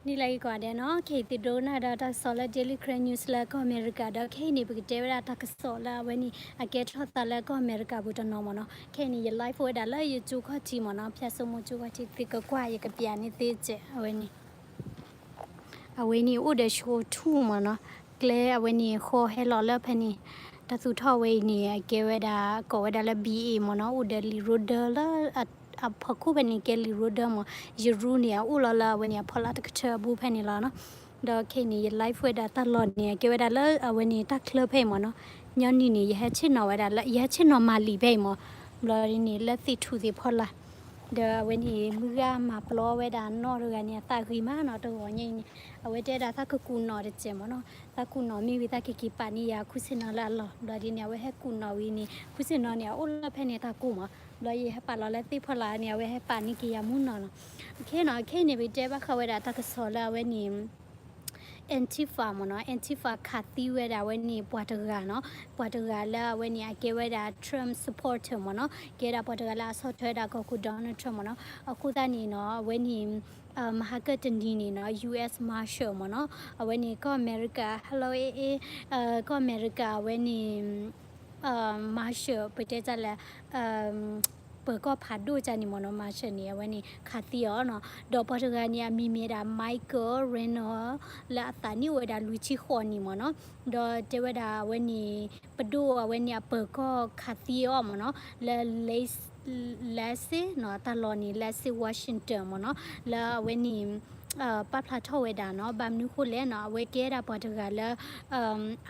နံၤလၢအဂ့ၤကိးဂၤဒဲးနီၤ, ခဲအံၤသုဒိကနၣ်ဒီးတၢ်ကစီၣ်လၢ Daily Karen News လၢကီၢ်အမဲရကၤဒီး ခဲအံၤန့ၣ် ပကတဲဝဲဒၣ်တၢ်ကစီၣ်လၢအဝဲန့ၣ် အကဲထီၣ်သးလၢကီၢ်အမဲရကၤပူၤတနီၤမ့ၢ်နီၤ. ခဲအံၤန့ၣ် ယ live ဝဲဒၣ်လၢယကၠိခီၣ်ထံးမ့ၢ်နီၤ, ဖၠၣ်စိမိၤကၠိခီၣ်ထံး သုကကွၢ် ယကပျးန့ၢ်သုစဲး အဝဲန့ၣ် အဝဲန့ၣ်အိၣ်ဒီး school မ့ၢ်နီၤ, ကျဲအဝဲန့ၣ် ဃီဟဲလီၤလၢဖဲန့ၣ်, တၢ်သူၣ်ထီၣ်ဝဲအံၤန့ၣ် အကဲဝဲဒၣ် ကိးဝဲဒၣ်လၢ ဘီၣ်အ့ၣ် မ့ၢ်နီၤ, အိၣ်ဒီးလံာ်ရိဒၢလၢ အဖီခိၣ်ဖဲန့ၣ် ကဲလံာ်ရိဒၢမ့ၢ်, ယရူန့ၣ် အအိၣ်လီၤလၢအဝဲန့ၣ်အဖီလာ်တကထၢအပူၤဖဲန့ၣ်လီၤနီၤ. ဒီးခဲအံၤန့ၣ် ယ live ဝဲဒၣ်တၢ်လီၢ်န့ၣ် အကဲဝဲဒၣ်လၢအဝဲန့ၣ်တၢ်ချၢဖဲအံၤမ့ၢ်နီၤ, ညီနုၢ်န့ၣ် ယဟဲဆ့ၣ်နီၤဝဲဒၣ်လၢ ယဟဲဆ့ၣ်နီၤမၤလံာ်ဖဲအံၤမ့ၢ်, ဘျီဒ်န့ၣ် လၢသ့ၣ်ထူၣ်သ့ၣ်ဖီလာ် ဒီးအဝဲန့ၣ် မုၢ်ဂၤမၤပျီဝဲဒၣ်နီၢ်တဂၤန့ၣ် အသးဂ့ၤမးနီၤ, တဂီၤညါအံၤန့ၣ် အဝဲတဲဒၣ်သးကကူၣ်နီၣ်တစဲးမ့ၢ်နီၤ, သးကူၣ်နီၣ်မ့ၢ်ဝံၤ သးကက့ၤပာ်န့ၢ်ယၤခူၣ်ဆ့ၣ်နီၤလၢအလီၢ်, ဘျီဒ်န့ၣ် အဝဲဟဲကူၣ်နီၣ်ဝံၤန့ၣ် ခူၣ်ဆ့ၣ်နီၤန့ၣ် အအိၣ်လၢဖဲန့ၣ်တၢ်ကိၢ်မ့ၢ်, ဘျီယဟဲပာ်လီၤလၢသ့ၣ်ဖီလာ်န့ၣ် အဝဲဟဲပာ်န့ၢ်က့ၤယၤမုၢ်နီၢ်နီၤ. ခဲနီၤ ခဲအံၤန့ၣ် ပတဲဘၣ်ဃးဝဲဒၣ်တၢ်ကစီၣ်လၢအဝဲန့ၣ် Antifa မ့ၢ်နီၤ, Antifa ခးသံဝဲဒၣ်အဝဲန့ၣ် ပှၤတဂၤနီၤ, ပှၤတဂၤလၢအဝဲန့ၣ် အကဲဝဲဒၣ် Trump supporter မ့ၢ်နီၤ, ကဲဒၣ်ပှၤတဂၤလၢအဆီၣ်ထွဲဒၣ်ကီၢ်ခိၣ် Donald Trump မ့ၢ်နီၤ, အဃိသတးန့ၣ်နီၤ အဝဲန့ၣ် မဟါကတနံၤန့ၣ်နီၤ U S Marshal မ့ၢ်နီၤ, အဝဲန့ၣ်ကီၢ်အမဲရကၤ hello အ့ ကီၢ်အမဲရကၤအဝဲန့ၣ် Marshal ပတဲတၢ်လဲၣ် ပၢၤကီၢ်ဖးဒိၣ်တၢ်န့ၣ်မ့ၢ်နီၤ, Marshal န့ၣ် အဝဲန့ၣ်ခးသံအီၤနီၤ, ဒီးပှၤတဂၤန့ၣ် အမံၤမ့ၢ်ဒၣ် Michael Reynolds လၢအသးနံၣ်အိၣ်ဝဲဒၣ်လွံၢ်ဆံဃိးနံၣ်မ့ၢ်နီၤ, ဒီးတဲဝဲဒၣ်အဝဲန့ၣ် ပဒိၣ်အဝဲန့ၣ်အပၢၤကီၢ်ခးသံအီၤမ့ၢ်နီၤ, လၢ Lansing နီၤ, တၢ်လီၢ်န့ၣ် Lansing Washington မ့ၢ်နီၤ, လၢအဝဲန့ၣ် ပာ်ဖျါထီၣ်ဝဲဒၣ်နီၤ, ဘၣ်မနုၤဃိလဲၣ်နီၤ, အဝဲကဲဒၣ်ပှၤတဂၤလၢ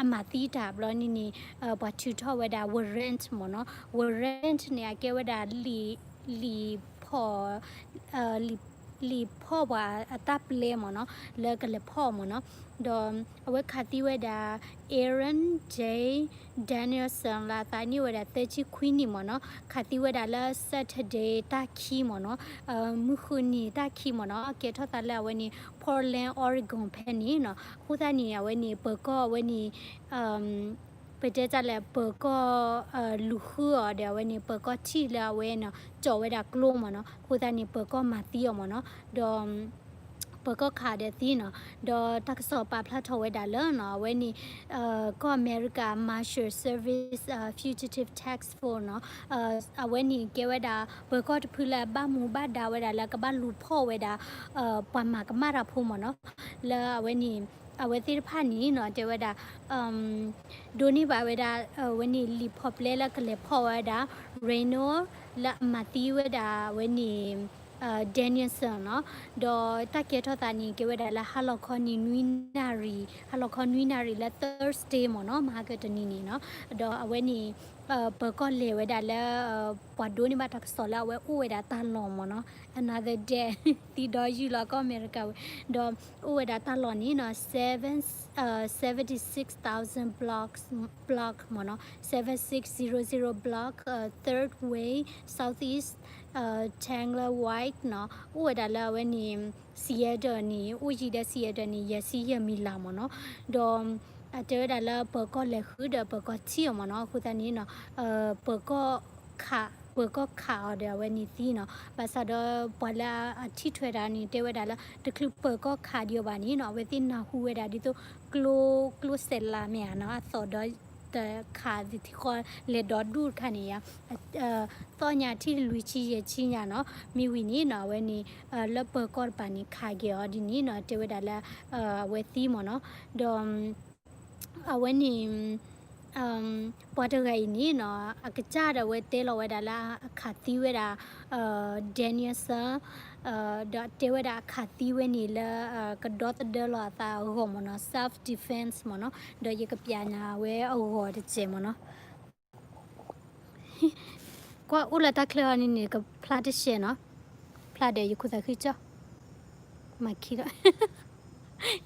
အမၤသံတၢ်ဘျီန့ၣ်န့ၣ် ပှၤထုးထီၣ်ဝဲဒၣ် warrant မ့ၢ်နီၤ, warrant န့ၣ် အကဲဝဲဒၣ် လံာ်ဖီၣ် လံာ်ဖီၣ်ပှၤအတၢ်ပျဲမ့ၢ်နီၤ, လၢကလဲၤဖီၣ်မ့ၢ်နီၤ, ဒီးအဝဲခးသံဝဲဒၣ် Aaron J Danielson လၢအသးနံၣ်အိၣ်ဝဲဒၣ်သၢဆံခွံနံၣ်မ့ၢ်နီၤ, ခးသံဝဲဒၣ်လၢ Saturday တၢ်ခံမ့ၢ်နီၤ, မုၢ်ဃုနံၤတၢ်ခံမ့ၢ်နီၤ, ကဲထီၣ်သးလၢအဝဲန့ၣ် Portland Oregon ဖဲန့ၣ်နီၤ, အဃိသတးန့ၣ် အဝဲန့ၣ် ပၢၤကီၢ်အဝဲန့ၣ် ပတဲတၢ်လဲၣ် ပၢၤကီၢ်လူၤဃုအီၤဒီး အဝဲန့ၣ် ပၢၤကီၢ်ထံၣ်လၢအဝဲနီၤ ကၠီာ်ဝဲဒၣ်ကျိမ့ၢ်နီၤ, အဃိသတးန့ၣ် ပၢၤကီၢ်မၤသံအီၤမ့ၢ်နီၤ, ဒီး ပၢၤကီၢ်ခးဒီးသံနီၤ, ဒီးတၢ်ကစီၣ်ပာ်ဖျါထီၣ်ဝဲဒၣ်လၢနီၤ အဝဲန့ၣ် ကီၢ်အမဲရကၤ Marshal Service Fugitive Task Force နီၤ, အဝဲန့ၣ်ကဲဝဲဒၣ် ပၢၤကီၢ်တဖုလၢအဘၣ်မူဘၣ်ဒါဝဲဒၣ်လၢကဘၣ်လူၤဖီၣ်ဝဲဒၣ် ပှၤမၤကမၣ်တၢ်ဖိမ့ၢ်နီၤ, လၢအဝဲန့ၣ် အဝဲသ့ၣ်တဖၣ်န့ၣ်နီၤ တဲဝဲဒၣ် ဒိးန့ၢ်ဘၣ်ဝဲဒၣ် အဝဲန့ၣ် လံာ်ဖီၣ်ပျဲလၢကလဲၤဖီၣ်ဝဲဒၣ် Reynolds လၢအမၤသံဝဲဒၣ်အဝဲန့ၣ် Danielson နီၤ, ဒီးတၢ်ကဲထီၣ်သးန့ၣ် ကဲဝဲဒၣ်လၢဟါလီၤခီနံၤနွံနၣ်ရံၣ်, ဟါလီၤခီနွံနၣ်ရံၣ်လၢ Thursday မ့ၢ်နီၤ, မဟါကတနံၤန့ၣ်နီၤ, ဒီးအဝဲန့ၣ် ပၢၤကီၢ်လဲၤဝဲဒၣ်လၢ ပှၤဒိးန့ၢ်ဘၣ်တၢ်ကစီၣ်လၢအဝဲအိၣ်ဝဲဒၣ်တၢ်လီၢ်မ့ၢ်နီၤ, another day သံဒီးယုၢ်လီၤကီၢ်အမဲရကၤဝဲ, ဒီးအိၣ်ဝဲဒၣ်တၢ်လီၢ်န့ၣ်နီၤ seven seventy six thousand blocks block မ့ၢ်နီၤ, seven six zero zero block third way southeast Taylor Way နီၤ, အိၣ်ဝဲဒၣ်လၢအဝဲန့ၣ် Seattle န့ၣ် အိၣ်ယံၤဒီး Seattle န့ၣ် ယဲၢ်ဆံယဲၢ်မံလၤမ့ၢ်နီၤ, ဒီး တဲဝဲဒၣ်လၢပၢၤကီၢ်လဲၤဃုာ်ဒီးပၢၤကီၢ်ထံၣ်အီၤမ့ၢ်နီၤ, အဃိသတးန့ၣ်နီၤ ပၢၤကီၢ်ခး, ပၢၤကီၢ်ခးအီၤဒီးအဝဲန့ၣ်သံနီၤ, ဘၣ်ဆၣ်ဒီးပှၤလၢအထံၣ်ထွဲတၢ်န့ၣ် တဲဝဲဒၣ်လၢ တချုးပၢၤကီၢ်ခးဒံးအီၤဘၣ်န့ၣ်နီၤ အဝဲသ့ၣ်နၢ်ဟူဝဲဒၣ်ဒ်သိး ကျိ, ကျိစဲးလးမ့ၢ်ဧါနီၤ အသီၣ်ဒီးတခးသထံဃီလဲၤဒီဒူၣ်တခါန့ၣ်ယါ, သီၣ်ညါထံၣ်လွံၢ်ဆံယဲၢ်ဆံညါနီၤ, မ့ၢ်ဝံၤန့ၣ်နီၤ အဝဲန့ၣ် လၢပၢၤကီၢ်တပၤန့ၣ်ခးက့ၤအီၤဒ်န့ၣ်နီၤ တဲဝဲဒၣ်လၢ အဝဲသံမ့ၢ်နီၤ, ဒီး အဝဲန့ၣ် ပှၤတဂၤအံၤန့ၣ်နီၤ အကစၢ်ဒီးအဝဲတဲလီၤဝဲဒၣ်လၢ အခးသံဝဲဒၣ် Danielson ဒီးတဲဝဲဒၣ်အခးသံဝဲန့ၣ်လၢ ကဒီသဒၢလီၤအသးအဂီၢ်မ့ၢ်နီၤ self defense မ့ၢ်နီၤ, ဒီးယကပျးညါဝဲအဂီၢ်တစဲးမ့ၢ်နီၤ. ကွၢ်အိၣ်လၢတၢ်ချၢအီၤန့ၣ်န့ၣ် ကဖျါတရှဲနီၤ, ဖျါဒီးယခိၣ်သးခုကၠီ, မၤခံလီၤ,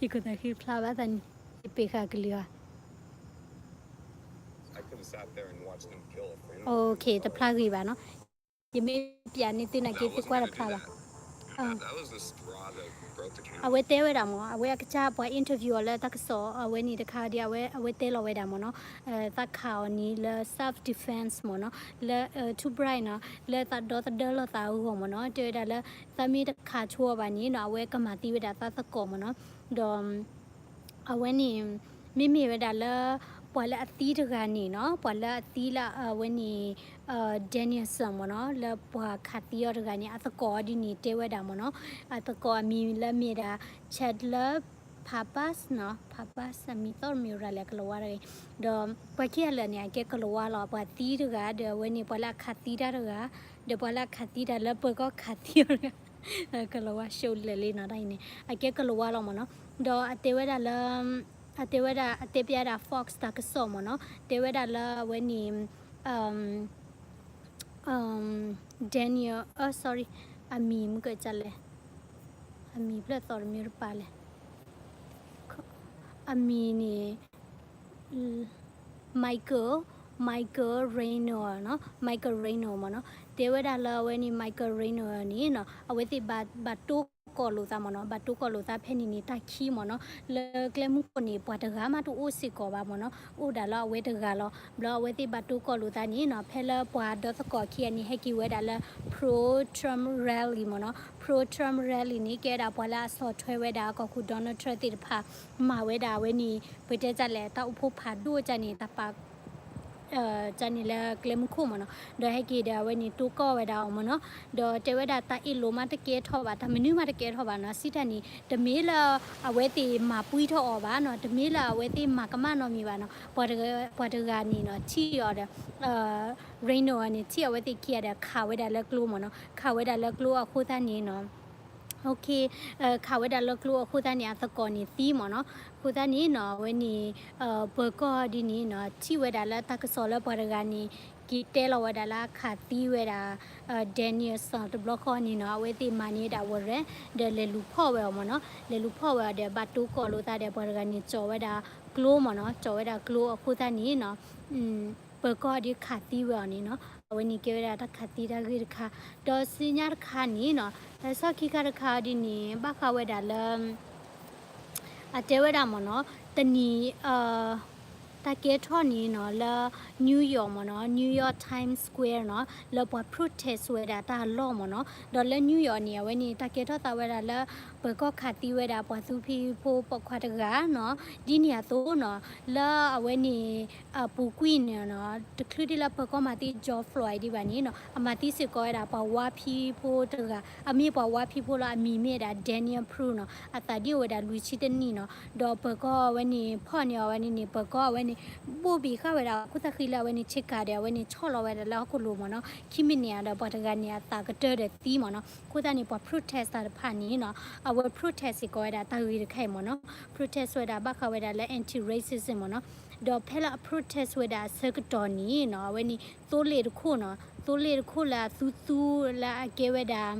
ယခိၣ်သးခုဖျါဘၣ်သးန့ၣ် ယပ့ၤဃာ်ကလုာ်အီၤ okay တဖျါဂ့ၤဘၣ်နီၤ, ယမ့ၢ်ပျးန့ၢ်သုနာ်က့သုကွၢ်တဖျါဘၣ်. အဝဲတဲဝဲဒၣ်မ့ၢ် အဝဲအကစၢ်ပှၤ interview အီၤလၢတၢ်ကစီၣ် အဝဲန့ၣ်တခါဒီး အဝဲ အဝဲတဲလီၤဝဲဒၣ်မ့ၢ်နီၤ, သးခးအီၤန့ၣ်လၢ self defense မ့ၢ်နီၤ, လၢ too bright နီၤ, လၢသးဒီသဒၢလီၤသးအဂီၢ်မ့ၢ်နီၤ, တဲဝဲဒၣ်လၢ သးမ့ၢ်တခးဆိအီၤဘၣ်န့ၣ်နီၤ အဝဲကမၤသံဝဲဒၣ်သးသကိးမ့ၢ်နီၤ, ဒီး အဝဲန့ၣ် မ့မ့ၢ်ဝဲဒၣ်လၢ ပှၤလၢအသံတဂၤန့ၣ်နီၤ, ပှၤလၢအသံလၢအဝဲန့ၣ် Danielson မ့ၢ်နီၤ, လၢပှၤခးသံအီၤတဂၤန့ၣ် အသကိးအီၤဒ်န့ၣ် တဲဝဲဒၣ်မ့ၢ်နီၤ, အသကိးအမံၤလၢမ့ၢ်ဒၣ် Chandler Pappas နီၤ, Pappas အမံၤသီၣ်မ့ၢ်ရၤလဲၣ် ကလၤဝါတဂ့ၤ, ဒီးပှၤခံဂၤလၢာ်န့ၣ် အကဲကလၤဝါလီၤ, ပှၤသံတဂၤ ဒီးအဝဲန့ၣ် ပှၤလၢအခးသံတၢ်တဂၤ, ဒီးပှၤလၢအခးသံတၢ်လၢပၢၤကီၢ်ခးသံအီၤတဂၤ ကလၤဝါ ရှုံးလဲၣ်လံနီၤ တၢ်အံၤန့ၣ် အကဲကလၤဝါလီၤမ့ၢ်နီၤ, ဒီးအတဲဝဲဒၣ်လၢ အတဲဝဲဒၣ် အတဲပျဲဒၣ် Fox တၢ်ကစီၣ်မ့ၢ်နီၤ, တဲဝဲဒၣ်လၢအဝဲန့ၣ် Daniel, အ sorry, အမံၤမုၢ်ကစၢ်လဲၣ်, အမံၤဖျၢၣ်သီတမံၤတပၤလဲၣ်, အမံၤန့ၣ် Michael, Michael Reynolds နီၤ, Michael Reynolds မ့ၢ်နီၤ, တဲဝဲဒၣ်လၢအဝဲန့ၣ် Michael Reynolds န့ၣ်နီၤ အဝဲသ့ၣ်ဘၣ်တိၢ်ကီၢ်လိာ်သးမ့ၢ်နီၤ, ဘၣ်တိၢ်ကီၢ်လိာ်သးဖဲန့ၣ်န့ၣ် တၢ်ခံမ့ၢ်နီၤ, လၢကျဲမုၢ်ခိၣ်န့ၣ် ပှၤတဂၤမးတအိၣ်စ့ၢ်ကီးဘၣ်မ့ၢ်နီၤ, အိၣ်ဒၣ်လၢအဝဲတဂၤလီၤ, ဘျီအဝဲသ့ၣ်ဘၣ်တိၢ်ကီၢ်လိာ်သးန့ၣ်နီၤ, ဖဲလၢပှၤဒီသကိးခံဂၤန့ၣ် ဟဲက့ၤဝဲဒၣ်လၢ pro-Trump rally မ့ၢ်နီၤ, pro-Trump rally န့ၣ် ကဲဝဲဒၣ်ပှၤလၢအဆီၣ်ထွဲဝဲဒၣ်ကီၢ်ခိၣ် Donald Trump သ့ၣ်တဖၣ် မၤဝဲဒၣ်အဝဲန့ၣ် ပတဲတၢ်လဲၣ် တၢ်အိၣ်ဖှိၣ်ဖးဒိၣ်တၢ်န့ၣ် တၢ်ပာ် တၢ်န့ၣ်လၢကျဲမုၢ်ခိၣ်မ့ၢ်နီၤ, ဒီးဟဲက့ၤဒီးအဝဲန့ၣ် တိၢ်ကီၢ်ဝဲဒၣ်အီၤမ့ၢ်နီၤ, ဒီးတဲဝဲဒၣ်တၢ်အ့ၣ်လိာ်မးတကဲထီၣ်ဘၣ်, တၢ်မနုၤမးတကဲထီၣ်ဘၣ်နီၤ, စံးတၢ်န့ၣ် တမ့ၢ်လၢအဝဲသ့ၣ်မၤပှံထီၣ်အီၤဘၣ်နီၤ, တမ့ၢ်လၢအဝဲသ့ၣ်မၤကမၣ်နီတမံၤဘၣ်နီၤ, ပှၤတဂၤန့ၣ်နီၤ ထံၣ်အီၤဒီး Reynolds န့ၣ် ထံၣ်အဝဲသ့ၣ်ခံဂၤဒီး ခးဝဲဒၣ်လၢကျိမ့ၢ်နီၤ, ခးဝဲဒၣ်လၢကျိအဃိသတးန့ၣ်နီၤ ခးဝဲဒၣ်လၢကျိအဃိသတးန့ၣ် အသကိးန့ၣ်သံမ့ၢ်နီၤ, အဃိသတးန့ၣ်နီၤ အဝဲန့ၣ် ပၢၤကီၢ်ဒ်န့ၣ်နီၤ ထံၣ်ဝဲဒၣ်လၢတၢ်ကစီၣ်လၢပှၤတဂၤန့ၣ် က့ၤတဲလီၤဝဲဒၣ်လၢအခးသံဝဲဒၣ် Danielson တဘျီဃီန့ၣ်နီၤ အဝဲသ့ၣ်မၤန့ၢ်ဒၣ် warrant ဒီးလဲၤလူၤဖီၣ်ဝဲအီၤမ့ၢ်နီၤ, လဲၤလူၤဖီၣ်ဝဲအီၤဒီး ဘၣ်တိၢ်ကီၢ်လိာ်သးဒီး ပှၤတဂၤန့ၣ်ကၠီၤဝဲဒၣ်ကျိမ့ၢ်နီၤ, ကၠီၤဝဲဒၣ်ကျိအဃိသတးန့ၣ်နီၤ ပၢၤကီၢ်ဒ်ခးသံဝဲအီၤန့ၣ်နီၤ, အဝဲန့ၣ်ကဲဝဲဒၣ်တၢ်ခးသံတၢ်ဂ့ၢ်တခါ, ဒီးဆူညါတခါန့ၣ်နီၤ လၢဆီၣ်ခံခါတခါဒ်န့ၣ် ဘၣ်ဃးဝဲဒၣ်လၢ အတဲဝဲဒၣ်မ့ၢ်နီၤ တနံၤ တၢ်ကဲထီၣ်န့ၣ်နီၤ လၢ New York မ့ၢ်နီၤ New York Times Square နီၤ လၢပှၤ protest ဝဲဒၣ်တၢ်အလီၢ်မ့ၢ်နီၤ, ဒီးလၢ New York န့ၣ် အဝဲန့ၣ် တၢ်ကဲထီၣ်သးဝဲဒၣ်လၢ ပၢၤကီၢ်ခးသံဝဲဒၣ် ပှၤသူဖံဖိပိာ်ခွါတဂၤနီၤ, ဒ်န့ၣ်အသိးနီၤ လၢအဝဲန့ၣ် အပူၤကွံာ်န့ၣ်နီၤ တချုးဒ်လၢပၢၤကီၢ်မၤသံ George Floyd ဒံးဘၣ်န့ၣ်နီၤ အမၤသံစ့ၢ်ကီးဝဲဒၣ် ပှၤဝါဖံဖိတဂၤ, အမ့ၢ်ပှၤဝါဖံဖိလီၤ, အမံၤမ့ၢ်ဒၣ် Daniel Pruitt နီၤ, အသးဒ်အိၣ်ဝဲဒၣ်လွံၢ်ဆံတနံၣ်နီၤ, ဒီးပၢၤကီၢ်အဝဲန့ၣ် ဖီၣ်န့ၢ်အီၤဝဲန့ၣ်န့ၣ် ပၢၤကီၢ်အဝဲန့ၣ် ဘိၣ်ဘံၣ်ဃာ်ဝဲဒၣ် ခိၣ်သၣ်ဃံလၢအဝဲန့ၣ် ဆ့ကၤဒီး အဝဲန့ၣ်ဆီၣ်လီၤဝဲဒၣ်လၢဟီၣ်ခိၣ်လိၤမ့ၢ်နီၤ, ခံမံးနံးဒီး ပှၤတဂၤန့ၣ် အသးကတၢၢ်ဒီးသံမ့ၢ်နီၤ, အဃိသတးန့ၣ် ပှၤ protest သးတဖၣ်န့ၣ်နီၤ အဝဲ protest စ့ၢ်ကီးဝဲဒၣ်တၢ်ဂ့ၢ်တခါအံၤမ့ၢ်နီၤ, protest ဝဲဒၣ်ဘၣ်ဃးဝဲဒၣ်လၢ anti-racism မ့ၢ်နီၤ, ဒီးဖဲလၢအ protest ဝဲဒၣ်အဆၢကတီၢ်န့ၣ်နီၤ အဝဲန့ၣ် သိလ့ၣ်တခိၣ်နီၤ, သိလ့ၣ်တခိၣ်လၢအသူသူလၢအကဲဝဲဒၣ်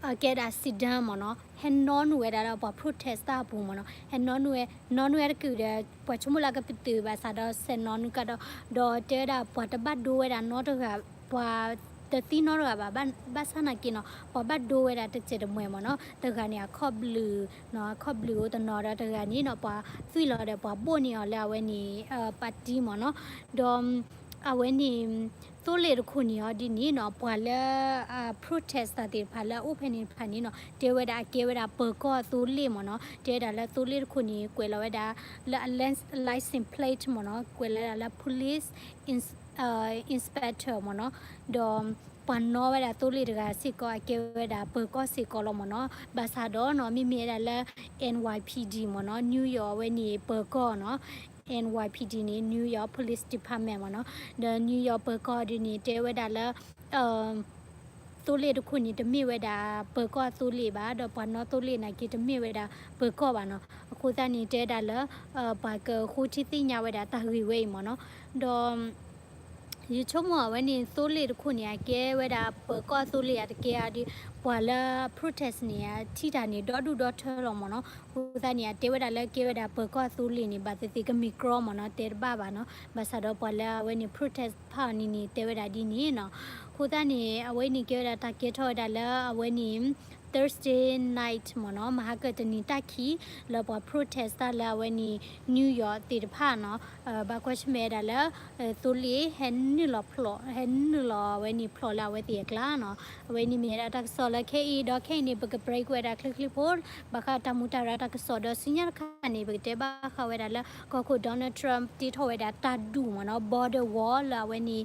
အကဲဒၣ် sedan မ့ၢ်နီၤ, ဟဲနီၣ်နုာ်ဝဲဒၣ်လၢပှၤ protest တၢ်အပူၤမ့ၢ်နီၤ, ဟဲနီၣ်နုာ်ဝဲ, နီၣ်နုာ်ဝဲတကုာ်ဒီး ပှၤဆိကမိၣ်လၢကပတုာ်ဘၣ်ဆၣ်ဒီး ဆဲးနီၣ်နုာ်ကဒီး, ဒီးတဲဝဲဒၣ်ပှၤတဘၣ်ဒိဝဲဒၣ်နီတဂၤ, ပှၤတသံနီတဂၤဘၣ်, ဘၣ်ဆၣ်နာ်က့နီၤ ပှၤဘၣ်ဒိဝဲဒၣ်တစဲးတမှဲၤမ့ၢ်နီၤ, တဂၤန့ၣ် အခီၣ်ဘျုး, အခီၣ်ဘျုးအိၣ်တနီၤဒီး တဂၤန့ၣ်နီၤ ပှၤသွံၣ်လီၤဒီးပှၤဘိၣ်န့ၢ်အီၤလၢအဝဲန့ၣ် ပၣ်တံမ့ၢ်နီၤ, ဒီး အဝဲန့ၣ် သိလ့ၣ်တခိၣ်န့ၣ်အီၤဒ်န့ၣ်နီၤ ပှၤလၢ protest သးသ့ၣ်တဖၣ်လၢအအိၣ်ဖဲန့ၣ်တဖၣ်န့ၣ်နီၤ တဲဝဲဒၣ်အကဲဝဲဒၣ်ပၢၤကီၢ်သိလ့ၣ်မ့ၢ်နီၤ, တဲဝဲဒၣ်လၢသိလ့ၣ်တခိၣ်န့ၣ် ကွဲးလီၤဝဲဒၣ်လၢအ license plate မ့ၢ်နီၤ, ကွဲးလီၤဝဲဒၣ်လၢ police inspector မ့ၢ်နီၤ, ဒီးပှၤနီၣ်ဝဲဒၣ်သိလ့ၣ်တဂၤစ့ၢ်ကီး အကဲဝဲဒၣ်ပၢၤကီၢ်စ့ၢ်ကီးလီၤမ့ၢ်နီၤ, ဘၣ်ဆၣ်ဒီးနီၤ မ့မ့ၢ်ဝဲဒၣ်လၢ NYPD မ့ၢ်နီၤ, New York အဝဲန့ၣ်ပၢၤကီၢ်နီၤ, NYPD န့ၣ် New York Police Department မ့ၢ်နီၤ, ဒီး New York ပၢၤကီၢ်ဒ်န့ၣ် တဲဝဲဒၣ်လၢ သိလ့ၣ်တခိၣ်န့ၣ် တမ့ၢ်ဝဲဒၣ်ပၢၤကီၢ်သိလ့ၣ်ဘၣ်, ဒီးပှၤနီၣ်သိလ့ၣ်နာ်က့ တမ့ၢ်ဝဲဒၣ်ပၢၤကီၢ်ဘၣ်နီၤ, အဃိသတးန့ၣ် တဲဒၣ်လၢ ပှၤကဃိထံသ့ၣ်ညါဝဲဒၣ်တၢ်ဂ့ၢ်ဝဲအံၤမ့ၢ်နီၤ, ဒီး ယဆိကမိၣ်အဝဲန့ၣ် သိလ့ၣ်တခိၣ်န့ၣ် အကဲဝဲဒၣ်ပၢၤကီၢ်သိလ့ၣ် အတကဲအဒုး ပှၤလၢ protest န့ၣ် အထံၣ်တၢ်န့ၣ် ဒီဒူၣ်ဒီထၢလီၤမ့ၢ်နီၤ. အဃိသတးန့ၣ် အတဲဝဲဒၣ်လၢကဲဝဲဒၣ်ပၢၤကီၢ်သိလ့ၣ်န့ၣ် ဘၣ်သ့ၣ်သ့ၣ်ကမ့ၢ်ကြီမ့ၢ်နီၤ တဲတဘၣ်ဘၣ်နီၤ. ဘၣ်ဆၣ်ဒီးပှၤလၢအဝဲန့ၣ် protest ဖးအီၤန့ၣ်န့ၣ် တဲဝဲဒၣ်ဒ်န့ၣ်နီၤ. အဃိသတးန့ၣ် အဝဲန့ၣ်ကဲဝဲဒၣ်တၢ်ကဲထီၣ်ဝဲဒၣ်လၢအဝဲန့ၣ် Thursday night မ့ၢ်နီၤ, မဟါကတနံၤတၢ်ခံး လၢပှၤ protest တၢ်လၢအဝဲန့ၣ် New York သ့ၣ်တဖၣ်နီၤ, ဘၣ်ကွၢ်ဆၢၣ်မဲာ်ဝဲဒၣ်လၢ သိလ့ၣ်ဟဲနုာ်လီၤဖျိး, ဟဲနုာ်လီၤအဝဲန့ၣ်ဖျိးလၢအဝဲသ့ၣ်အကျါနီၤ. အဝဲန့ၣ်မ့ၢ်ဝဲဒၣ်တၢ်ကစီၣ်လၢခဲအံၤ ဒီးခဲအံၤန့ၣ် ပက break ဝဲဒၣ်ချ့ချ့ဖိ, ဘၣ်ဃးတၢ်မူးတၢ်ရၢတၢ်ကစီၣ်ဒီးဆူညါတခါန့ၣ် ပကတဲဘၣ်ဃးဝဲဒၣ်လၢ ကီၢ်ခိၣ် Donald Trump တ့ထီၣ်ဝဲဒၣ်တၢ်ဒူၣ်မ့ၢ်နီၤ, border wall လၢအဝဲန့ၣ်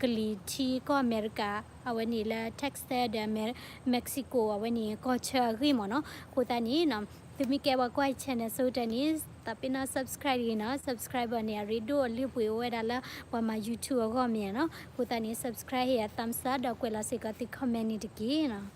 ကလံၤထံကီၢ်အမဲရကၤ အဝဲန့ၣ်လၢ Texas ဒီး Mexico အဝဲန့ၣ် ကီၢ်ဆၢအဂ့ၢ်မ့ၢ်နီၤ. အဃိသတးန့ၣ် သုမ့ၢ်ကဲပှၤကွၢ်ယ channel ဆိကတၢၢ်န့ၣ် သးပ့ၤနီၣ် subscribe တဂ့ၤနီၤ. Subscribe န့ၣ် အရ့ဒိၣ်အလုၢ်အပှ့ၤအိၣ်ဝဲဒၣ်လၢပှၤမၤ YouTube အဂီၢ်မ့ၢ်နီၤ. အဃိသတးန့ၣ် subscribe ဟ့ၣ်ယၤ thumbs up ဒီးကွဲးလီၤစ့ၢ်ကီးသု comment န့ၣ်တက့ၢ်နီၤ.